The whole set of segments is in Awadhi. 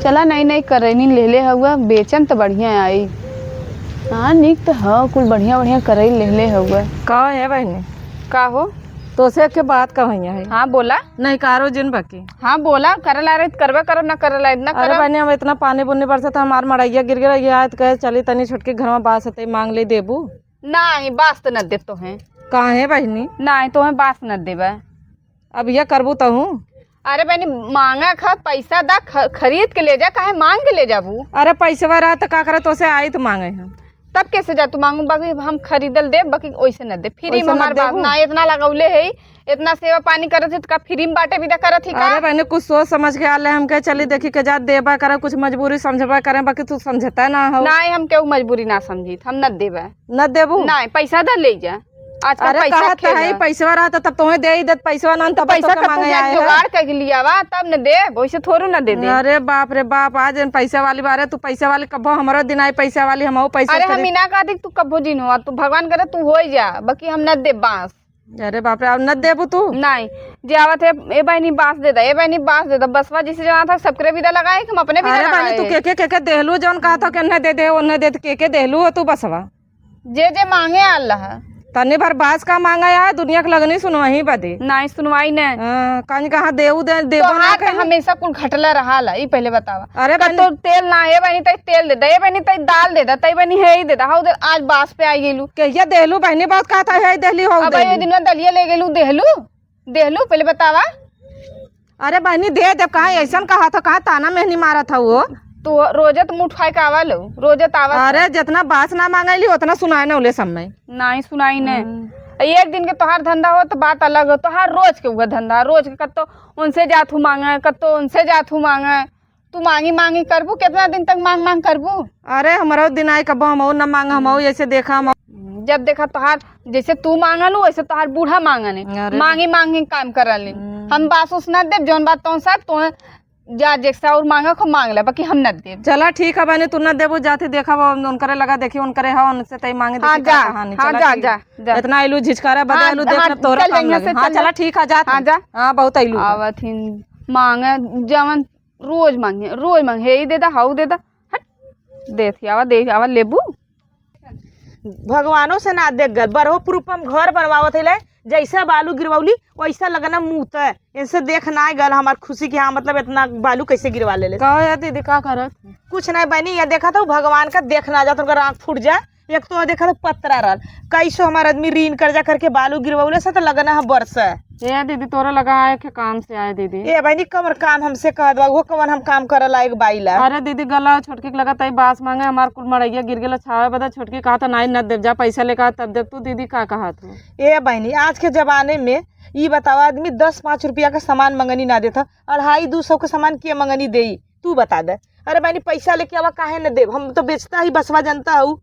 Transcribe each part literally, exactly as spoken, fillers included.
चला, नई नई करैनी लेहले हउआ, बेचन त बढ़िया आई। हाँ, नीक त ह, कुल बढ़िया बढ़िया करैल लेहले हउआ। का है बहिनी? का हो? तोसे एक बात कहैया है। हाँ, बोला। नहीं, कारो जिन बाकी। हाँ, बोला, करल आ रही त करबे करब, ना करल आ रही त ना अरे करब। बहिनी, हम इतना पानी बुन्नी बरसत, हमार मड़ैया गिर गिर गया है, त कहे चली तनी छोटकी घर में बास हतई, मांग ले देबू। नाहीं, बास त न देब तोहें। काहे बहिनी? नाहीं, तोहें बास न देबे। अब ये करबू तहूँ? अरे बहिनी, मांगा खा, पैसा दा, ख-, खरीद के ले जा, काहे मांग के ले जाबू? अरे पैसवा रहा त का करे, तोसे आई त मांगे हम। तब कैसे जा तू मांगू? बाकी हम खरीदल देब, बाकी ओइसे न देब। फ्री में ओइसे न हमार बात देबू? ना, इतना लगौले है, इतना सेवा पानी करत है, त का फ्री में बाटे विदा करत ही का? अरे बहिनी, कुछ सोच समझ के आले, हम कहे चली देखी के जा देबा करे, कुछ मजबूरी समझबा करे, बाकी तू समझता ना हो। नाहीं, हम केहू मजबूरी ना समझी, हम न देबे। न देबू? नाहीं, पैसा दा ले जा। आजकल अरे पैसा कहत खेल है, है। पैसवा रहता तब तोहे दे ही देत, पैसवा ना तो तब पैसा तोके कब मांगे तू आए हैं। जुगाड़ करके लियावा, तब न दे, वैसे थोड़ू न दे दे। अरे बाप रे बाप, आज इन पैसा वाली बारे, तू पैसा वाली कब्बो हमरो दिन आई पैसा वाली, हमहू पैसा अरे हम खरीद- इना कहती तू कब्बो जिन हो, तू भगवान करे तू हो ही जा, बाकी हम न दे बांस। अरे बाप रे, अब न देबू तू? नाहीं, जे आवत है, ए बहिनी बांस दे दा, ए बहिनी बांस दे दा, बसवा जिसे जाना था सबकरे विदा लगाए, हम अपने विदा अरे बहिनी, लगाए। तू के के, के के देहलू, जौन कहा था कि न दे दे, ओन्हे दे, के के देहलू हो तू बसवा? जे जे मांगे आल रहा। तनी भर बास का मांगा यार, दुनिया के लगनी सुनवाई बदे। नाहीं सुनवाई न। हाँ, कान कहाँ देऊ दे, देबो ना तोहार त कहीं। हमेशा कुल घटला रहा ला, ई पहले बतावा। अरे कतो बहिनी। तेल ना है बहिनी, तई तेल दे दे, ए बहिनी, तई दाल दे दे, तई बहिनी है ही दे दे, हाउ दे, आज बास पे आई गेलू। कहिया देहलू बहिनी, बहुत कहा था है देहली हो अब देहली। ये दिन में दलिया ले गेलू, देहलू, देहलू, पहले बतावा। अरे बहिनी, दे देब, काहे ऐसन कहत हो, काहे ताना मेहनी मारत हो वो? तो रोजे त मुँह उठाए के आवा लो, रोजे त आवा। अरे, जितना बास ना मांगैली, उतना सुनाए ना उले समय। नाहीं सुनाई ने। हम्म। एक दिन के तोहार धंधा हो त बात अलग हो, तोहार रोज के उहे धंधा, रोज के कत्तो उनसे जात हूँ मांगे, कत्तो उनसे जात हूँ मांगे। तू मांगी मांगी करबू, कितना दिन तक मांग मांग करबू? अरे, हमरो दिन आई कबो, हमहू ना मांग, हमहू ऐसे देखा, हम जब देखा तोहार, जैसे तू मांगलू, वैसे तोहार बूढ़ा मांगने। अरे। मांगी मांगी काम करले। हम्म। हम बास उस ना देब, जौन बात तौन साहब, तोहे जा, जैसा और मांगा खो मांग ले, बाकी हम ना देब। चला ठीक है बहनी, तू ना देबू, जाती देखा वो उनकरे लगा, देखी उनकरे हा, उनसे तई मांगे, हाँ, देखी का जा, कहानी। हाँ, चला जा, ठीक। जा, जा। इतना आइलू झिझकारा बदे हाँ, आइलू, देख हाँ, ना तोहरा चल कम जइहे लगे। से हाँ, चल चला जा। ठीक है, जात हाँ, हूँ। जा। हाँ, बहुत आइलू। आवत हिन मांगे, जवन रोज मांगे, रोज मांगे, हे ई दे दा, हाउ दे दा, हट, देत ही आवा, दे आवा, लेबू। भगवानो से ना देख गल, बरहो proof हम घर बनवावत है ले, जैसे बालू गिरवली, वैसा लगना मुँह तय। इनसे देख ना गल हमार खुशी कि हाँ, मतलब, इतना बालू कैसे गिरवा ले ले। का है दीदी, का करत? कुछ नहीं बहनी, ये देखा तो भगवान का देख ना जात, उनका आँख फूट जा। एक तो देखा तो पतरा रहल, कैसो हमार आदमी ऋण कर्जा करके बालू गिरवले से तो लगना है बरस। ए दीदी, तोरा लगा आए के काम से आए दीदी। ए बहनी, कवन काम हमसे कहत बा, वो कवन हम काम करे लायक बाइला? अरे दीदी, गला छोटकी के लगा तई बास मांगे, हमार कुल मड़ैया गिर गेला छावे बदा, छोटकी कहा तो नाई न देब, जा पैसा लेके आ तब देब। तू दीदी का कहत हो? ए बहनी, आज के जमाने में ई बतावा, आदमी दस पाँच रुपया का सामान मंगनी ना देता, अढ़ाई दू सौ का सामान के मंगनी देई? तू बता दे। अरे बहनी, पैसा लेके आवा, काहे न देब? हम तो बेचता ही बसवा, जनता हऊ।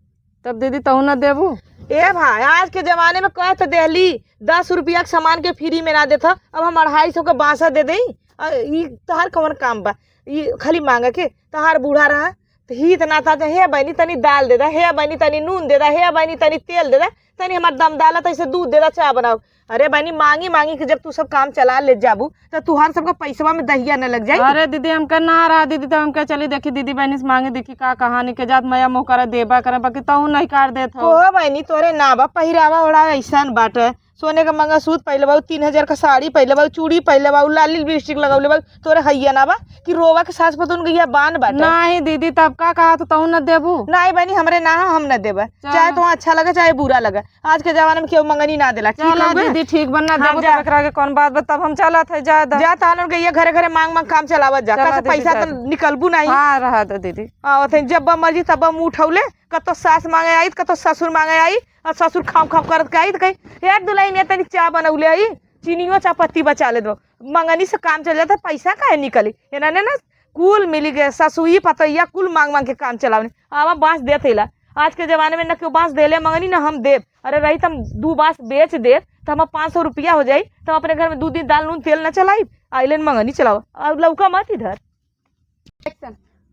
तब दीदी तहू ना देबू? ए भाई, आज के जमाने में कह तो देहली, दस रुपया के सामान के फ्री में ना देत ह, अब हम अढ़ाई सौ के बांसा दे देई? अ, ई तोहार कवन काम बा? ई खाली मांगे के? तोहार बूढ़ा रहा, त ही इतना था, हे बहनी तनी दाल दे दा, हे बहनी तनी नून दे दा, हे बहनी तनी तेल दे दा, तनी हमार दम डाला, तैसे दूध दे दा, चाय बनाओ। अरे बहनी, मांगी मांगी के जब तू सब काम चला ले जाबू, त तुहार सबका पैसवा में दहिया न लग जाई। अरे दीदी, हमका ना रहा दीदी, त हमका चली देखी दीदी बहनी से मांगे, देखी का कहानी के जात मया मोह करे देबा करे, बाकी तहू नहीं कर देत हो। कोहो बहनी, तोरे ना बा, पहिरावा ओढ़ावा ऐसन बाटे, सोने का मंगलसूत्र पहले बाऊ, तीन हजार का साड़ी पहले बाऊ, चूड़ी पहले बाऊ, लाली लिपस्टिक लगौले बाऊ, तोरे हैया ना बा कि रोवा के सास पतोह के बान बाटे। नहीं दीदी, तब का कहा तो तहू न देबू? नहीं बहनी, हमरे ना हो, हम न देबे, चलो। चाहे तो अच्छा लगे चाहे बुरा लगे। आज के जमाने में केहू मंगनी ना देला, ठीक चला हउवे? दीदी, ठीक बा, ना हाँ, देबू जा। तब एकरा के कौन बात बा, तब हम चलत है, जा दा। जा, तहन और गइया घरे घरे मांग मांग काम चलावत जा, चला कैसे दीदी, पैसा जा तो दा। निकलबू नहीं। हाँ, रहा दे दीदी। हाँ, ओतही जब बा मर्जी तब बा मुंह उठौले, कतो सास मांगे आई, कतो ससुर मांगे आई, और ससुर खाम खाम करत के आई तो कही, "हे दुल्हनिया, तनी चाय बनौले आई, चीनियो चाय पत्ती बचा ले दो।" मंगनी से काम चल जाता, पैसा काहे निकली? एना ने ना कुल मिली गए, ससुई पतैया कुल मांग मांग के काम चलावनी। आवा बांस देत हैला। आज के जमाने में न केहू बांस देले मंगनी, न हम देब। अरे रही त हम दू बांस बेच देब, त हमार पाँच सौ रुपया हो जाई, त हम अपने घर में दू दिन दाल नून तेल न चलाई, आइलन मंगनी चलावा। अब लौका मत इधर।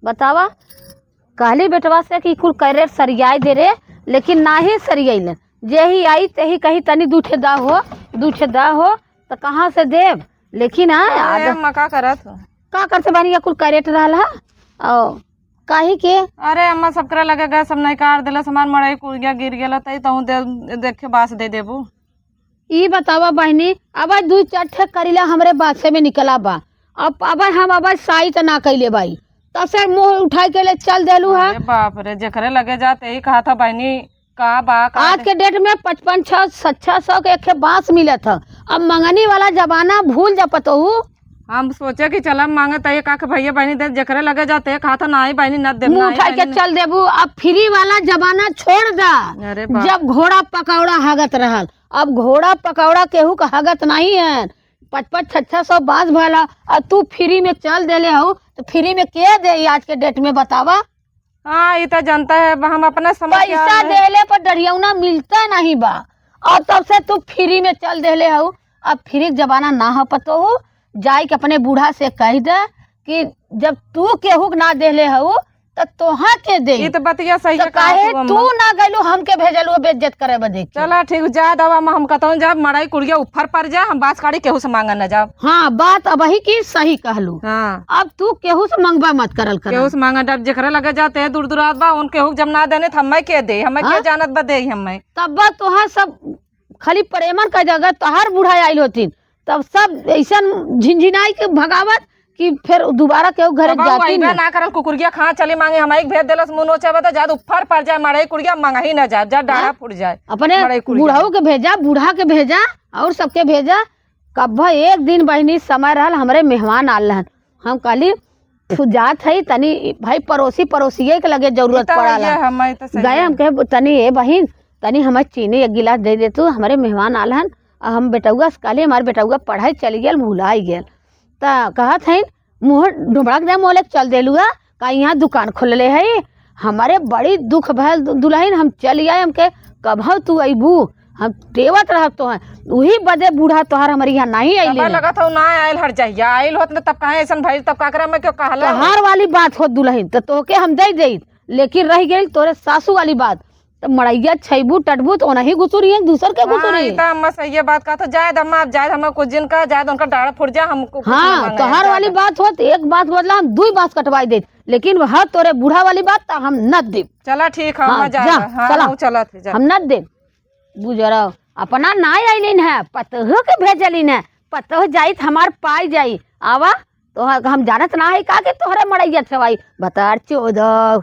बतावा, कहली बेटवा से कि कुल कैरेट सरियाई दे रे, लेकिन नाही सरियैलन। जेही आई तेही कही, "तनी दू ठे दा हो, दू ठे दा हो," त कहाँ से देब? लेकिन हाँ, अरे आद- अम्मा, का करत हो? का करते बानी, या कुल करेट रहल ह? ओ, काहे के? अरे अम्मा, सबकरे लगे गए, सब नइकार देलस, हमार मड़ई कुरिया गिर गेला, तई तहूँ दे, देखे बास दे देबू। ई बतावा बहिनी, अब दुइ चार ठे करीला हमरे बासे में निकला बा। अब, अब हम अब साई त ना कइले बाई, तब से मुँह उठाई के ले चल देलू ह। अरे बाप रे, जेकरे लगे जा तेही कहत ह बहिनी, का बा, का आज दे- के डेट में पचपन छः, छः सौ के एक ठे बाँस मिलत ह। अब मंगनी वाला जमाना भूल जा पतोहू। हम सोचे कि चला माँगे त एक आख भैया बहिनी दे, जेकरे लगे जा ते कहत ह, "नाही बहिनी, न देब, मुँह नाही उठाई के बहिनी, न-" चल देबू। अब फ्री वाला जमाना छोड़ दा। अरे बाप। जब घोड़ा पकौड़ा हगत रहल, अब घोड़ा पकौड़ा केहू का हगत नहीं है। पच पच छः छः सौ बाँस भला, अब तू फ्री में चल देले हऊ, त फ्री में के दे आज के डेट में बतावा? हाँ, ई त जनता है, हम अपना समझ के पैसा आए हैं। देले पर डढ़ियौना मिलता नहीं बा, और तब से तू फ्री में चल देले हऊ। अब फ्री के जमाना ना हो पतोहू, जाए के अपने बूढ़ा से कह दे कि जब तू केहू के ना देले हऊ, त तोहा के दे? ई त बतिया सही त है, का काहे तू तू अम्मा? ना गइलू हमके भेजलू बेइज्जत करे बदे के? चला ठीक, जा दवा में हम कतहूँ जाब, मड़ई कुरिया ऊपर पड़ जा, हम बाँस काढ़ी केहू से माँगा न जाब। हाँ, बात अबही की सही कहलू। हाँ। अब तू केहू से मंगबा मत करल कर। केहू से माँगा जाब, जेकरे लगे जाते दूर दूर आत बा, उन केहू के जब ना देने त हमें के दे, हमें के हाँ? जानत बा दे हमें। तब बा तोहार सब खाली प्रेमन का जगह तोहार बुढ़ाई आइल होती, तब सब ऐसन झिनझिनाई के भगावत कि फिर दोबारा केहू घरे तब जाती अइबे ना। ना करल, कुकुरिया कहाँ चली माँगे, हमारे एक भेज देलस मुँह नोचे बता, जाद ऊपर पड़ जाए, मड़ई कुरिया माँगा ही ना जाए, जाद डाढ़ा हाँ? फूट जाए। अपने मड़ई कुरिया। बुढ़ऊ के भेजा, बूढ़ा के भेजा, और सबके भेजा। कब्बा एक दिन बहिनी समय रहल, हमरे मेहमान आल रहन, हम कहली, "फु-, जात हई, तनी भाई पड़ोसी, पड़ोसिये के लगे जरूरत ई त पड़ाला।" हइये, हम, ई त सही गए, है। हम कहे, "तनी ए बहिन, तनी हमें चीनी एक गिलास दे दे तू, हमरे मेहमान आल हन।" आ हम बेटउआ से कहली, "हमार बेटउआ पढ़ाई चली गेल, भुलाई गेल।" त कहत हइन, "मुँह ढुमड़क दे मोले, चल देलुआ, का यहाँ दुकान खोलले हई?" हमरे बड़ी दुख भयल दु-, दुलहिन, हम चली आए, हमके, "कबहू तू अइबू, हम टेवत रहब तोहर।" उही बदे बूढ़ा तोहार हमरे यहाँ नहीं अइले तब हैं। लगत हौ ना आयल हर जहिया आयल होत न, तब काहे ऐसन भइल, तब का करे, मैं क्यों कहला? तोहार वाली बात होत दुलहिन, त तोहके हम दे देइत, लेकिन रह गइल तोरे सासू वाली बात। त मड़इया छइबू, टटबू, त ओनही घुसुरी है, दूसर के हाँ, घुसुरी। ई त अम्मा सही बात कहत हो, जायद अम्मा, अब जायद हमें कुछ दिन का, जायद उनका डाढ़ फुट जा, हमको कुछ हाँ, ना मांगे, तोहार जायद। वाली बात होत, एक बाँस बदला हम दुई बाँस कटवाई देइत, लेकिन वह तोरे बूढ़ा वाली बात त हम न देब। चला ठीक है, हाँ, अम्मा, जायद, जा, हाँ, चला। हम चलत है, जा। हम न देब। बुजरव, अपना नाई आइलिन है, पतोह के भेजलिन है, पतोह जाई त हमार पाई जाई। आवा, तोहर हम जानत ना है का कि तोहरे मड़इया छवाई, भतार चोदव।